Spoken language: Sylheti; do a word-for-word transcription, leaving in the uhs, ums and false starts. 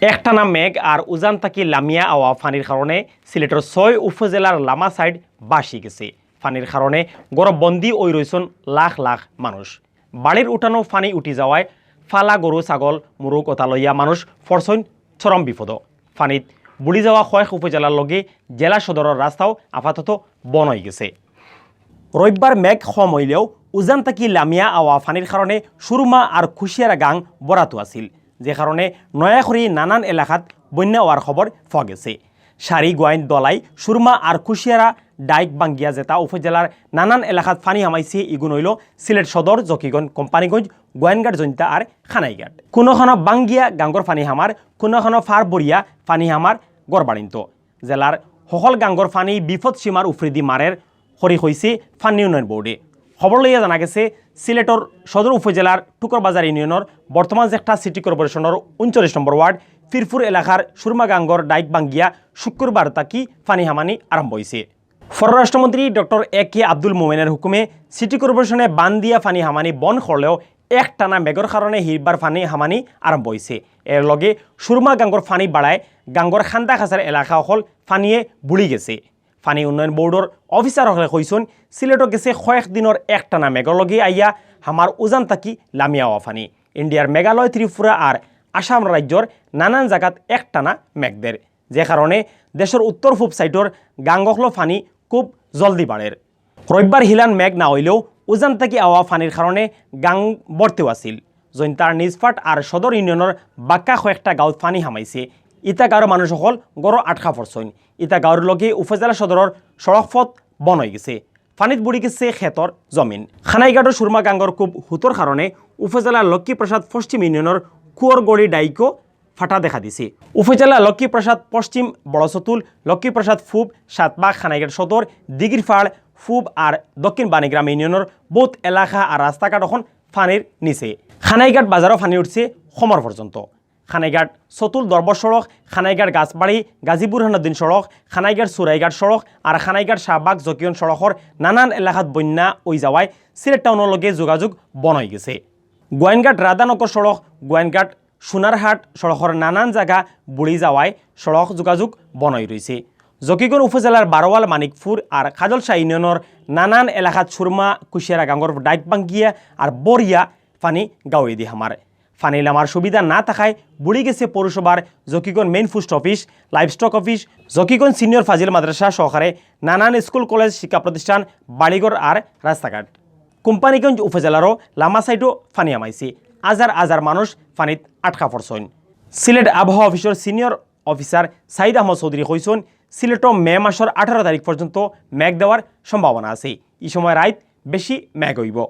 একটানা মেঘ আর উজান থাকি লামিয়া আওয়া পানির কারণে সিলেটর ছয় উপজেলার লামা সাইড ভাসি গেছে। পানির কারণে ঘরো বন্দি অই রইছইন লাখ লাখ মানুষ। বাড়ির উঠানো পানি উঠি যাওয়ায় ফালা গরু, ছাগল, মুরগ অতা লইয়া মানুষ পড়ছইন চরম বিপদো। পানিত বুড়ি যাওয়া কয়েক উপজেলার লগে জেলা সদরর রাস্তাও আপাতত বন্ধ অই গেছে। রবিবার মেঘ কম অইলেও উজান থাকি লামিয়া আওয়া পানির কারণে সুরমা আর কুশিয়ারা গাং ভরাতো আছিল, যে কারণে নয়া করি নানান এলাকাত বন্যা অওয়ার খবর পাওয়া গেছে। সারি, গোয়াইন, দলাই, সুরমা আর কুশিয়ারা ডাইক ভাঙ্গিয়া যেতা উপজেলার নানান এলাকাত পানি হামাইছে, ইগুন অইল সিলেট সদর, জকিগঞ্জ, কোম্পানীগঞ্জ, গোয়াইনঘাট, জৈন্তা আর খানাইঘাট। কুনু খানো ভাঙ্গিয়া গাঙ্গর পানি হামার, কুনু খানো ফার ভরিয়া পানি হামার ঘর বাড়িন্ত। জেলার হকল গাঙ্গর পানি বিপদ সীমার উফরেদি মারের করি কইছে পানি উন্নয়ন বোর্ডে। খবর লইয়া জানা গেছে, সিলেটর সদর উপজেলার টুকরবাজার ইউনিয়নর বর্তমান জেকটা সিটি কর্পোরেশনর ঊনচল্লিশ নম্বর ওয়ার্ড ফিরপুর এলাকার সুরমা গাঙ্গর ডাইক ভাঙ্গিয়া শুক্রবার থাকি পানি হামানি আরম্ভ অইছে। পররাষ্ট্রমন্ত্রী ডক্টর এ কে আব্দুল মোমেনের হুকুমে সিটি কর্পোরেশনে বান দিয়া পানি হামানি বন্ধ করলেও একটানা মেঘর কারণে হিরবার পানি হামানি আরম্ভ অইছে। এর লগে সুরমা গাঙ্গর পানি বাড়ায় গাঙ্গর খান্দা খাসার এলাকা অকল পানিয়ে বুড়ি গেছে। পানি উন্নয়ন বোর্ডর অফিসার অকলে কইছইন, সিলেটো গেছে কয়েক দিনর একটানা মেঘর লগে আইয়া হামার উজান থাকি লামিয়া আওয়া পানি। ইন্ডিয়ার মেঘালয়, ত্রিপুরা আর আসাম রাজ্যর নানান জাগাত একটানা মেঘ দের, যে কারণে দেশর উত্তর পূব সাইডর গাঙ্গকলো পানি খুব জলদি বাড়ের। রবিবার হিলান মেঘ না অইলেও উজান থাকি আওয়া পানির কারণে গাং ভরতেও আছিল। জৈন্তার নিজপাট আর সদর ইউনিয়নর বাক্কা কয়েকটা গাঁওত পানি হামাইছে। ইতা গাঁওর মানুষ অকল ঘরো আটকা পড়ছইন। ইতা গাঁওর লগে উপজেলা সদরর সড়ক পথ বন্ধ অই গেছে। পানিত বুড়ি গেছে খেতর জমিন। খানাইঘাটর সুরমা গাঙ্গর খুব হুতর কারণে উপজেলার লক্ষ্মীপ্রসাদ পশ্চিম ইউনিয়নর কুয়রগড়ি ডাইকো ফাটা দেখা দিছে। উপজেলা লক্ষ্মীপ্রসাদ পশ্চিম, বড়চতুল, লক্ষ্মীপ্রসাদ পূব, সাতবাগ, খানাইঘাট সদর, দিঘিরপাড় পূব আর দক্ষিণ বাণীগ্রাম ইউনিয়নর বহুত এলাকা আর রাস্তাঘাট অখন পানির নিচে। খানাইঘাট বাজারও পানি উঠছে কোমর পর্যন্ত। খানাইঘাট চতুল দরবর সড়ক, খানাইঘাট গাছবাড়ি, গাজী বুরহানুদ্দিন সড়ক, খানাইঘাট চুরাইঘাট সড়ক আর খানাইঘাট শাহবাগ জকিগঞ্জ সড়কর নানান এলাকাত বন্যা অই যাওয়ায় সিলেট টাউনর লগে যোগাযোগ বন্ধ অই গেছে। গোয়াইনঘাট রাধানগর সড়ক, গোয়াইনঘাট সোনারহাট সড়কর নানান জাগা বুড়ি যাওয়ায় সড়ক যোগাযোগ বন্ধ অই রইছে। জকিগঞ্জ উপজেলার বারোয়াল, মানিকপুর আর কাজলশাহ ইউনিয়নর নানান এলাকাত সুরমা কুশিয়ারা গাঙ্গর ডাইক ভাঙ্গিয়া আর বরিয়া পানি গাঁওয়েদি হামার। পানি লামার সুবিধা না থাকায় বুড়ি গেছে পৌরসভার Zakiganj main post office, livestock office, Zakiganj senior ফাজিল মাদ্রাসা সহকারে নানান স্কুল, কলেজ, শিক্ষা প্রতিষ্ঠান, বাড়িঘর আর রাস্তাঘাট। কোম্পানীগঞ্জ উপজেলারও লামা সাইডও পানি হামাইছে। হাজার হাজার মানুষ পানিত আটকা পড়ছইন। সিলেট আবহাওয়া অফিসর সিনিয়র অফিসার সাইদ আহমদ চৌধুরী কইছইন, সিলেটো মে মাসর আঠারো তারিখ পর্যন্ত মেঘ দেওয়ার সম্ভাবনা আছে। ই সময় রাইত বেশি মেঘ অইবো।